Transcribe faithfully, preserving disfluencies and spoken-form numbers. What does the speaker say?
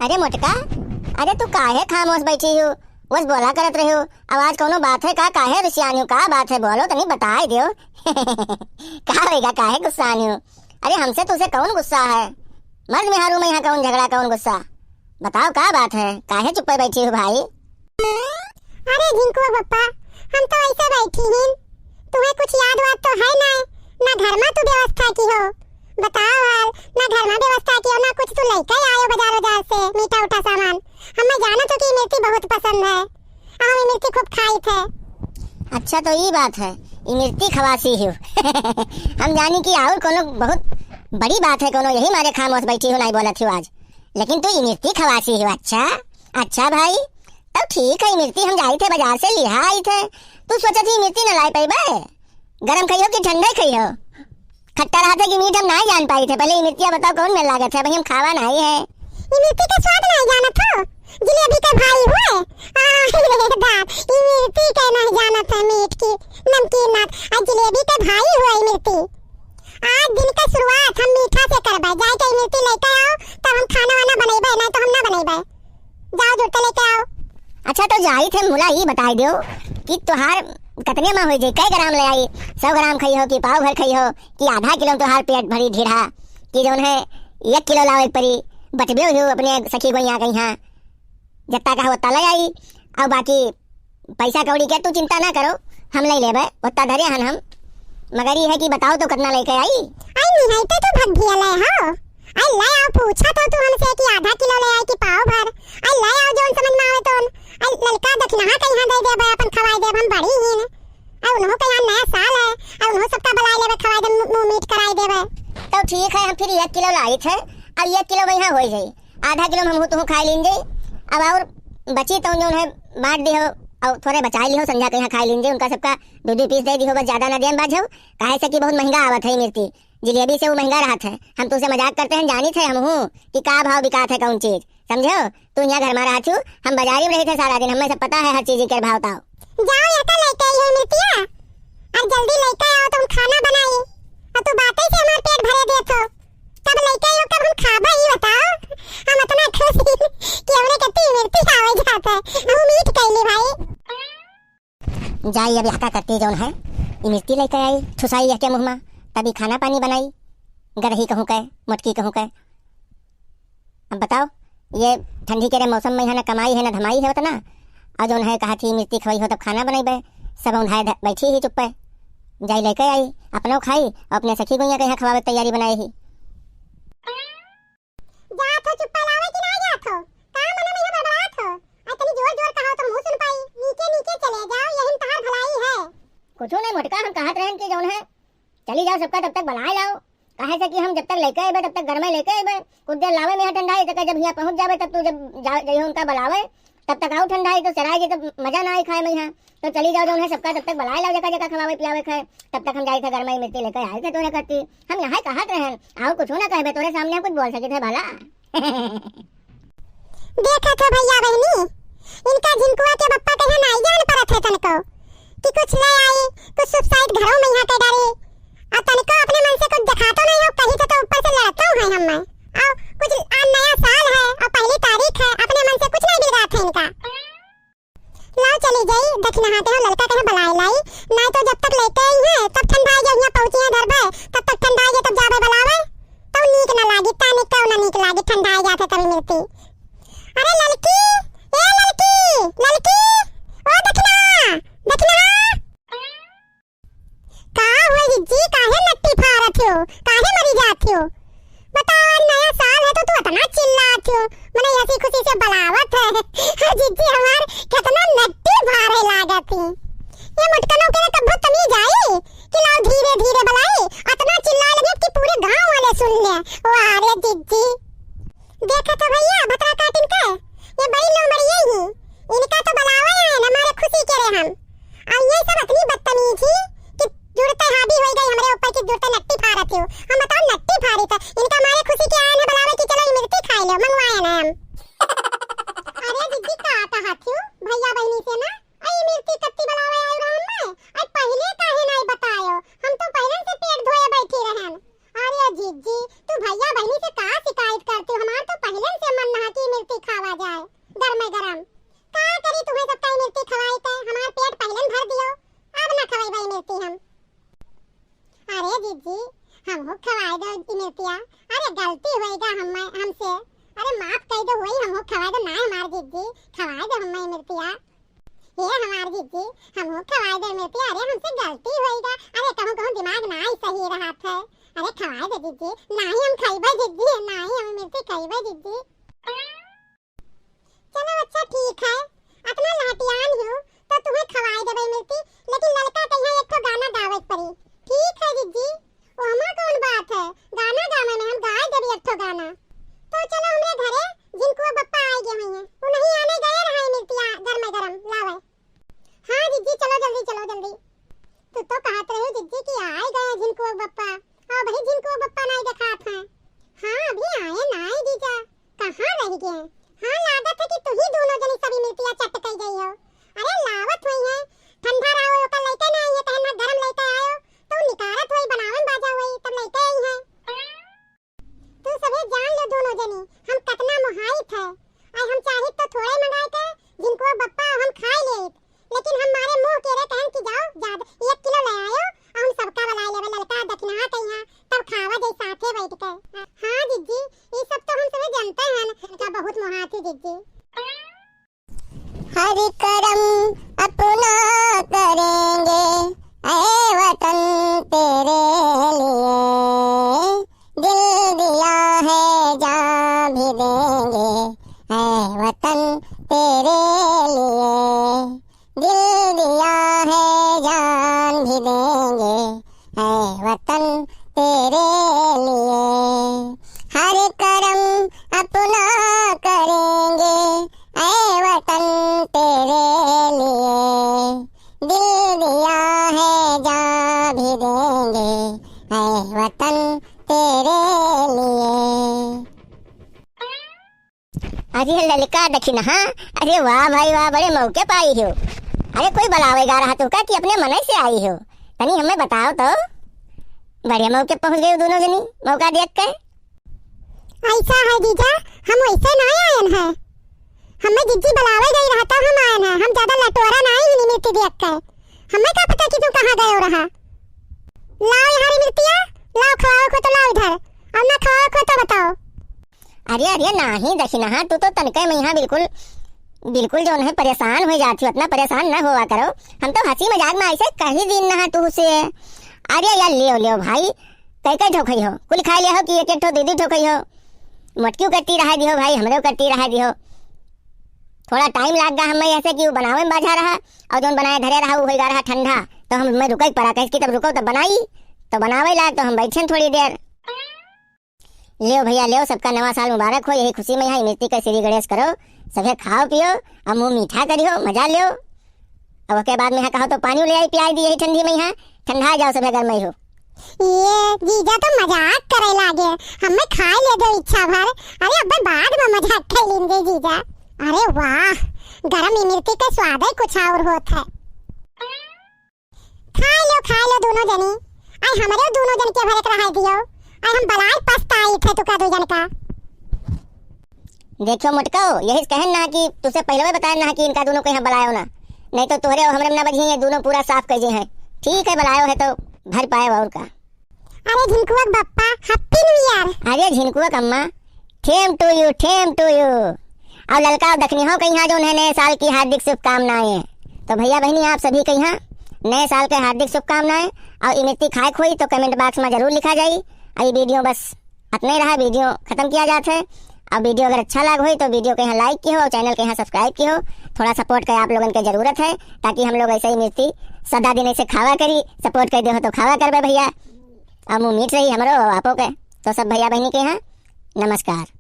अरे मोटका, अरे तू काहे खामोश बैठी हो? बस बोला करत रही हो। अब आज कौनो बात है का? काहे रुसियानी हो? का बात है? बोलो तनी बताए दियो। का होइगा, काहे गुस्सानी हो? अरे हमसे तुसे कौन गुस्सा है? मर्द मेहरारू में यहाँ कौन झगड़ा, कौन गुस्सा? बताओ का बात है? काहे चुप्पे बैठी हो भाई? अरे झिंकुआ बप्पा, हम तो ऐसे बैठी ही, तुम्हें कुछ याद वाद तो है ना, ना घर में तू व्यवस्था की हो, बताओ हाल, ना घर में व्यवस्था की हो, ना कुछ तू लेके आयो बाजार, बाजार से मीठा उठा सामान। हमें जानो तो कि इमरती बहुत पसंद है, हम इमरती खूब खाई थे। अच्छा तो ई बात है, इमरती खवासी हो। हम जानी कि और कोनो बहुत बड़ी बात है कोनो, यही मारे खामोश बैठी हो, नहीं बोलत हो आज, लेकिन तू इमरती खवासी हो। अच्छा, अच्छा भाई, तब ठीक है, इमरती हम जाई थे बाजार से लिहा आई थे। तू सोचा थी इमरती न लाई पाइबे? गरम खाई हो कि ठंडे खाई हो? खट्टा रहा था कि मीठ हम नहीं जान पाई थे। पहले इमरतिया बताओ कौन में लागत है, भाई हम खावा नहीं है। इमरती का स्वाद नहीं जानत हो? जिलेबी के भाई हुए? आ, रे बाप, इमरती के नहीं जानत है मीठ की, नमकीन नाथ। आ जिलेबी के भाई हुए इमरती। आज दिन के शुरुआत हम मीठा से करबे। जाए के इमरती लेके आओ, तब हम खाना वाना बनैबे, नहीं तो हम ना बनैबे। जाओ जुरते लेके आओ। अच्छा तो जाई थे मुला ई बताई दियो कि तोहार कतने में हो जाई, कै ग्राम ले आई? सौ ग्राम खाई हो कि पाव भर खाई हो कि आधा किलो में तोहार पेट भरी ढीढ़ा कि जौन है एक किलो लावे के परी? बटबे हो अपने सखी गोइया के यहाँ, जत्ता कहा ओत्ता ले आई। और बाकी पैसा कौड़ी के तू चिंता ना करो, हम ले लेबे, ओत्ता धरे हन हम। मगर ई है कि बताओ तो कितना लेके आई? आई नहीं है तो तू भग भी ले हो। आई ले आओ, पूछा तो तू हमसे कि आधा किलो ले आई कि पाव भर। आई ले आओ जौन समझ में आवे तौन। आई ललका दखिनहा के यहाँ दे देबे, अपन खवाई देब, हम बड़ी ही ने। आई उन्हों के यहाँ नया साल है, आई उन्हों सबका बुलाई लेबे, खवाई देब, मुँह मीठ कराई देबे। तो ठीक है, हम फिर एक किलो लाई थे, अब एक किलो में यहाँ हो जाई, आधा किलो में हम तुहूँ खाई लीन जाई। अब और बची तो जौन है बांट दिहो, और थोड़े बचाई लिहो, संझा के यहाँ खाई लीन जाई, उनका सबका दो दो पीस दे दिहो, बस ज्यादा ना देम बाझो, काहे से कि बहुत महंगा आवत है इमरती। जिलेबी से वो महंगा रहत है। हम तुसे मजाक करते हैं, जानी थे हम हूँ कि का भाव बिकात है कौन चीज, समझो? तू यहाँ घर में रहत हूँ, हम बाजारी में रही थे सारा दिन, हमें सब पता है हर चीज के भाव ताव। जाओ ये तो लेके आई हो इमरतिया, और जल्दी लेके आओ तो हम खाना बनाई, और तू बातें से हमार पेट भरे देत हो। कब लेके आई हो, कब हम खाबे, ई बताओ। हम इतना खुश ही कि हमरे कत्ती इमरती आवे जात है, हम मीठ कैली भाई। जाई अब यहाँ का करती जौन है, इमरती लेके आई, ठुसाई यह के मुँह में, तभी खाना पानी बनाई, गरही कहूँ के, मोटकी कहूँ के। अब बताओ, ये ठंडी के रे मौसम में यहाँ ना कमाई है ना धमाई है उतना, और जौन है कहा थी इमरती खवाई हो तब खाना बनैबे, सब औंधाए ध-, बैठी ही चुप्पे। जाई लेके आई, अपनो खाई और अपने सखी गुइया के यहाँ खवावे के तैयारी बनाए ही। जात हो चुप्पा लावे कि ना जात हो? का मने में बड़बड़ात हो? आ तनी जोर जोर कहो तो मुँह सुन पाई। नीचे नीचे चले जाओ, यही में तहार भलाई है। कुछ नहीं मोटका, हम कहत रहन कि जौन है चली जाओ सबका तब तक बुलाए लाओ, काहे से कि हम जब तक लेके अइबे तब तक घर में लेके अइबे, कुछ देर लावे में यहाँ ठंडाई, तक जब यहाँ पहुँच जावे तब तू जब जा, जइहो उनका बुलावे तब तक आओ ठंडाई, तो सराय जी तब मजा ना आई खाए में यहाँ। तो चली जाओ जौन है सबका तब तक बुलाए लाओ, जका जका खवावे पियावे खाए, तब तक हम जाई थे घर में इमरती लेके आई थे तोरे करती। हम यहाँ कहत रहन, आओ कुछ ना कहबे, तोरे सामने हम कुछ बोल सके थे भला। देखत हो भैया बहिनी, इनका झिनकुआ के बप्पा कहे नाई जान परत है तनको, कि कुछ ले आई, कुछ सुपसाइत घरों में यहाँ के डारी। आ तनको अपने मन से कुछ दिखातो नहीं हो, कही तो, तो ऊपर से लड़तो है हम में। और कुछ आज नया साल है और पहली तारीख है, अपने मन से कुछ नहीं बिगड़ात है इनका। लाओ चली जाई, दखिनहा के हम ललका के यहाँ बुलाए लाई, नाई तो जब तक लेके आई है, तब ठंडाई जाई, यहाँ पहुँची है घर पे, तब तक ठंडाई जाई, तब जाबे बुलावे, तब नीक ना लागी, तानिक का ना नीक लागी, ठंडाई जाते तभी मिलती। अरे ललकी, ए ललकी, ललकी, ओ दखिनहा, दखिनहा। का हुआ जिज्जी, काहे नट्टी फारत हो, काहे मरी जात हो? बताओ, आज नया साल है तो तू इतना चिल्लात हो, मने हंसी खुशी से बुलावत है। जिज्जी हमार कितना नट्टी फारे लागत ही। ये मुटकनों के तो बहुत तमीज आई कि लाओ धीरे धीरे बुलाई, इतना चिल्लाए लगे कि पूरे गांव वाले सुन ले। वाह रे जिज्जी। देखा तो भैया, भतरा काटिन के, ये बड़ी लोमड़िए ही, इनका तो बुलावे आए न, हमारे खुशी के रहे हम। और ये सब इतनी बदतमीज ही कि जुड़ते हावी हो गई हमरे ऊपर, कि जुड़ते नट्टी फारत हो। हम बताओ नट्टी फारी तो, इनका मारे खुशी के आए न बुलावे कि चलो इमरती खाए लो, मंगवाए न हम। अरे दीदी का कहत हो भैया बहनी से ना, आई इमरती कत्ती बुलावे आयो रहन मैं, आई पहले काहे नहीं बतायो, हम तो पहले से पेट धोए बैठी रहन। अरे जिज्जी, तू भैया बहनी से का शिकायत करती हो? हमार तो पहले से मन नहा कि इमरती खावा जाए, गरमे गरम। का करी, तुहैं सबका इमरती खवाई के, हमार पेट पहिलेन भर दियो, अब ना खवइबा इमरती हम। अरे जिज्जी, हमहू खवाए दो इमरतिया। अरे गलती होइगा हम, हमसे, अरे माफ कइ दो, होई हमहू खवाए दो, ना हमार जिज्जी, खवाए दो हमें इमरतिया। हे हमार जिज्जी, हमहू खवाए दे इमरती, अरे हमसे गलती होइगा, अरे कहूँ कहूँ दिमाग नाहीं सही रहत है, अरे खवाए दे जिज्जी, नाहीं हम खइबे जिज्जी, नाहीं हम इमरती खइबे जिज्जी। चलो अच्छा ठीक है, अतना लहटियान हो तो तुहैं खवाए देबे इमरती, लेकिन ललका कहिया एक ठो गाना गावे के पड़ी। ठीक है जिज्जी, ओहमा कौन बात है, गाना गावे में हम गाए देबे एक ठो गाना। तो चलो हमरे घरे, झिनकुआ बप्पा आइ गए हैं, उन्हीं आने गए रहा इमरतिया गरमे गरम लावे। हाँ जिज्जी, चलो जल्दी, चलो जल्दी। तू तो कहत रही जिज्जी कि आए गए झिनकुआ बप्पा, अबहीं झिनकुआ बप्पा नाहीं देखात हैं। हाँ, अभी आए नाहीं जीजा, कहाँ रहि गए? हाँ, लागत है कि तुहीं दूनो जनी सब इमरतिया चट कइ गई हो। अरे लावत हुइहैं, ठंडा रहो, ओकर लइके ना आई है, तहन ना गरम लइके आयो, तो निकारत हुई, बनावे में बाझा हुई, तब लइके आई है। तू सभे जान लो दूनो जनी, हम कतना मोहाइत है। अरे हम चाहित तो थोड़े मंगाए के, झिनकुआ बप्पा हम खाए लेइत, लेकिन हम मारे मुँह के रे कहन कि जाओ, ज्यादा एक किलो ले आयो, अउर हम सबका बुलाए लेबे, ललका दखिनहा कहिया, तब खावा जाई साथे बैठ के। हाँ जिज्जी, ई सब तो हम सभे जनते हैं, इनका बहुत मोहात ही जिज्जी। हर करम अपना करेंगे, ऐ वतन तेरे लिए, दिल दिया है जान भी देंगे, ऐ वतन तेरे लिए, दिल दिया है जान भी देंगे, ऐ वतन तेरे लिए। हर करम अपना करेंगे, ऐ वतन तेरे लिए, दिल दिया है जान भी देंगे, ऐ वतन तेरे लिए। अरे ललका दखिनहा, अरे वाह भाई वाह, बड़े मौके पाई हो। अरे कोई बुलावेगा रहा तो का कि अपने मनई से आई हो? तनी हमें बताओ तो। बड़े मौके पहुँच गए दूनो जनी, मौका देख के। ऐसा है जीजा, हम वैसे ना आयन है, हमें जिज्जी बुलावे गई रहा तब हम आयन है, हम ज्यादा लटोरा ना आई इमरती देख के। हमें का पता कि तू कहाँ गए रहा। लाओ यहाँ इमरतिया, लाओ खवाओ को तो लाओ इधर, और ना खवाओ को तो बताओ। अरे अरे नाहीं दखिनहा, तू तो तनके में यहाँ बिल्कुल बिल्कुल जौन है परेशान होइ जात हो, अतना परेशान ना होवा करो। हम तो हँसी मजाक में ऐसे कही दिन ना तू से। अरे यार लेव लेव भाई, कई कई ठो खइहो, कुल खाइ लेहो कि एक एक ठो दुइ दुइ ठो खइहो? मोटकियो करती रहा दिहो भाई, हमरेउ करती रहा दिहो। थोड़ा टाइम लाग गा हमें ऐसे कि उ बनावे में बाझा रहा, अउर जौन बनाए धरे रहा उ होइगा रहा ठंडा, तो हम मैं रुकइ परा, कहे कि तब रुको तब बनाई, तो बनावे लाग तो हम बैठेन थोड़ी देर। लेव भइया लेव, सबका नवा साल मुबारक हो। यही खुशी में यहाँ इमरती के श्री गणेश करो, सभे खाओ पियो, अउर मुँह मीठा करियो, मजा लेव। अब ओके बाद में यहाँ कहो तो पानी ले आई पियाई दी यही ठंडी में, यहाँ ठंडा जाओ सभे घर में हो। ये जीजा तो मजाक करे लागे, हमें खाए ले दो इच्छा भर। अरे अबे बाद में मजाक कर लेंगे जीजा। अरे वाह, गरम इमरती के स्वाद ही कुछ और होत है। खाए लो, खाए लो दूनो जनी। आई हमरे दूनो जन के भरे के रहा दियो। आई हम बलाए पछताई थे तुका दू जन का। देखो मोटको, यही से कहन ना कि तुसे पहले बताए ना कि इनका दूनो को यहाँ बलायो ना, नहीं तो तोहरे और हमरे में ना बजिए, ये दूनो पूरा साफ कर जे हैं। ठीक है, बलायो है तो भर पाए और का। अरे झिनकुआ के बप्पा, Happy New Year। अरे झिनकुआ के अम्मा, Same to you, same to you। और ललका और दखिनहो कहिया जौन है नए साल की हार्दिक शुभकामनाएं। तो भइया बहिनी आप सभी कहिया नए साल के हार्दिक शुभकामनाएं। और इमरती खाए खोई तो comment box में जरूर लिखा जाई। और ये video बस अतने रहा, video खतम किया जात है। और video अगर अच्छा लाग होई तो video के यहाँ like किहो और channel के यहाँ subscribe किहो। थोड़ा support के आप लोगन के जरूरत है, ताकि हम लोग ऐसे ही मिर्ची सदा दिन ऐसे खावा करी। Support कर दे हो तो खावा करबे भइया, और मुँह मीठ रही हमरो और आपो के। तो सब भइया बहिनी के यहाँ नमस्कार।